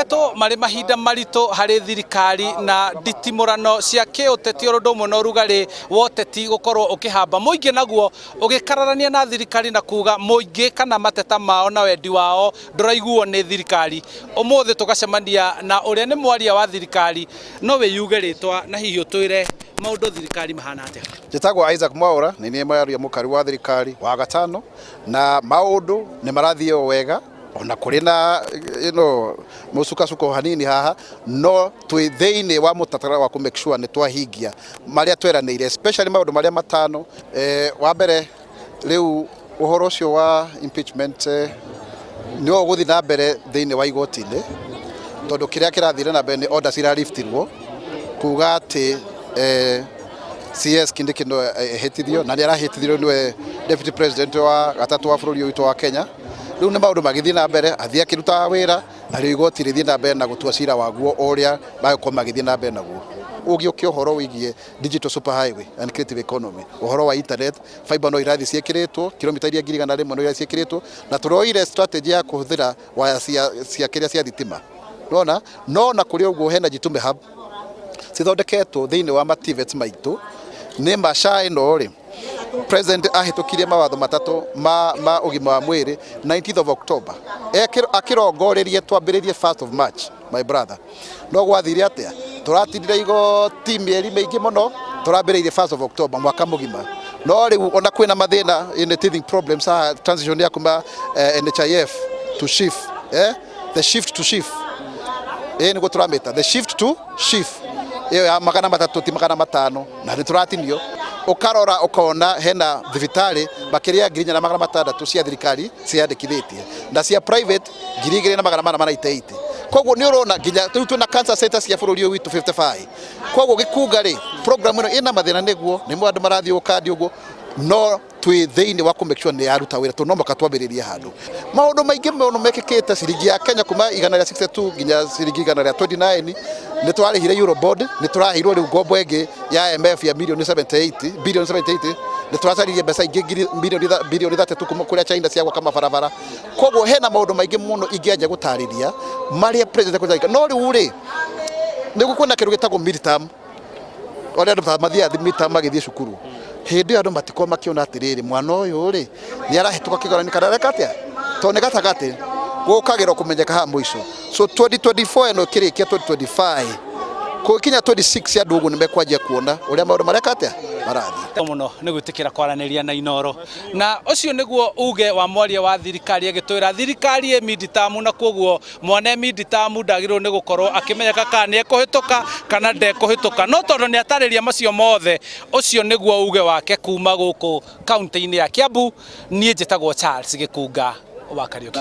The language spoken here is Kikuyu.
Makoretwo marĩ mahinda maritũ harĩ thirikari na nditimũrano cia kĩũteti oro ũndũ ũmwe na ũrugarĩ wa ũteti gũkorwo ũkĩhamba mũingĩ naguo ũgĩkararania na thirikari na kuga mũingĩ kana mateta mao na wendi wao ndũraiguo nĩ thirikari. Ũmũthĩ tũgacemania na ũrĩa nĩ mwaria wa thirikari, no wĩyuge rĩtwa na hihi ũtwĩre maũndũ thirikari mahana atĩa? Njĩtagwo Isaac Mwaura, nĩ niĩ mwaria mũkaru wa thirikari wa gatano, na maũndũ nĩ marathiĩ o wega ona kũrĩ na mũcukacuko hanini haha, no twĩ thĩinĩ wa mũtaratara wa kũ make sure nĩ twahingia marĩa tweranĩire, especially maũndũ marĩa matano. Wa mbere rĩu ũhoro ũcio wa impeachment nĩ ũgũthiĩ na mbere thĩinĩ wa igoti-inĩ, tondũ kĩrĩa kĩrathire na mbere nĩ orders iraliftirwo kuga atĩ CS Kindiki no ehĩtithio, na nĩ arahĩtithirio nĩwe deputy president wa gatatũ wa bũrũri ũyũ witũ wa Kenya. Rĩu nĩ maũndũ magĩthiĩ na mbere, athiĩ akĩrutaga wĩra, na rĩu igoti rĩthiĩ na mbere na gũtua cira waguo o ũrĩa magũkorwo magĩthiĩ na mbere naguo. Ũgĩũkia ũhoro wĩgiĩ digital super highway and creative economy, ũhoro wa internet fiber no irathiĩ ciĩkĩrĩtwo kilomita iria 100,000 no irathiĩ ciĩkĩrĩtwo, na tũroire strategy ya kũhũthĩra waya cia kĩrĩa cia thitima nona no na kũrĩ ũguo hena Jitume Hub cithondeketwo thĩinĩ wa mativets maitũ. Nĩ maca ĩno rĩ, president ahĩtũkirie mawatho matatũ ma ũgima wa mwĩrĩ 19th of October, akĩrongorerie twambĩrĩrie 1st of March, my brother. No gwathire atĩa? Tũratindire igoti mĩeri mĩingĩ mũno, tũrambĩrĩirie 1st of October mwaka mũgima. No rĩu ona kwĩna mathĩna in teething problems haha, transition ya kuma NHIF to SHIF, the shift to SHIF, ĩ nĩguo tũramĩta the shift to SHIF, ĩyo ya 300 ti 500, na nĩ tũratinio. Ũkarora ũkona hena thibitarĩ makĩria ya 4600 cia thirikari ciandĩkithĩtie, na cia private 2498. Koguo nĩ ũrona nginya rĩu twĩna cancer center cia bũrũri ũyũ witũ 55. Koguo gĩkunga rĩ, program ĩno ĩna mathĩna, nĩguo nĩmo andũ marathiĩ gũkandi ũguo, no twĩ thĩinĩ wa kũ make sure nĩ yaruta wĩra, tondũ no mũhaka twambĩrĩrie handũ. Maũndũ maingĩ mũno mekĩkĩte, ciringi ya Kenya kuma 162 nginya ciringi 129. Nĩ tũrarĩhire Eurobond, nĩ tũraheirwo rĩu ngombo ĩngĩ ya IMF ya milioni 78, bilioni 78. Nĩ tũracaririe mbeca ingĩ milioni bilioni 32 kuma kũrĩa China cia gwaka mabarabara. Koguo hena maũndũ maingĩ mũno ingĩanjia gũtarĩria marĩa president ekũreka. No rĩu rĩ, nĩ kwĩna kĩndũ gĩtagwo midterm, ũrĩa andũ mathiaga midterm magĩthiĩ cukuru. Hĩndĩ ĩyo andũ matikorwo makĩona atĩrĩrĩ, mwana ũyũ rĩ, nĩ arahĩtũka kĩgeranio kana areka atĩa, tondũ nĩ gatagatĩ gũkagĩrwo kũmenyeka haha mũico. So 2024 ĩno ĩkĩrĩkia, 2025 gũkinya 26, andũ ũguo nĩ mekwanjia kuona ũrĩa maũndũ mareka atĩa marathiĩ. Mũno nĩ gwĩtĩkĩra kwaranĩria na Inoro, na ũcio nĩguo uge wa mwaria wa thirikari agĩtwĩra thirikari ĩ midterm, na koguo mwana e midterm ndagĩrĩirwo nĩ gũkorwo akĩmenyeka kana nĩ ekũhĩtũka kana ndekũhĩtũka. No tondũ nĩ atarĩria macio mothe, ũcio nĩguo uge wake kuma gũkũ kaunti-inĩ ya Kiambu. Niĩ njĩtagwo Charles Gĩkunga wa Kariũki.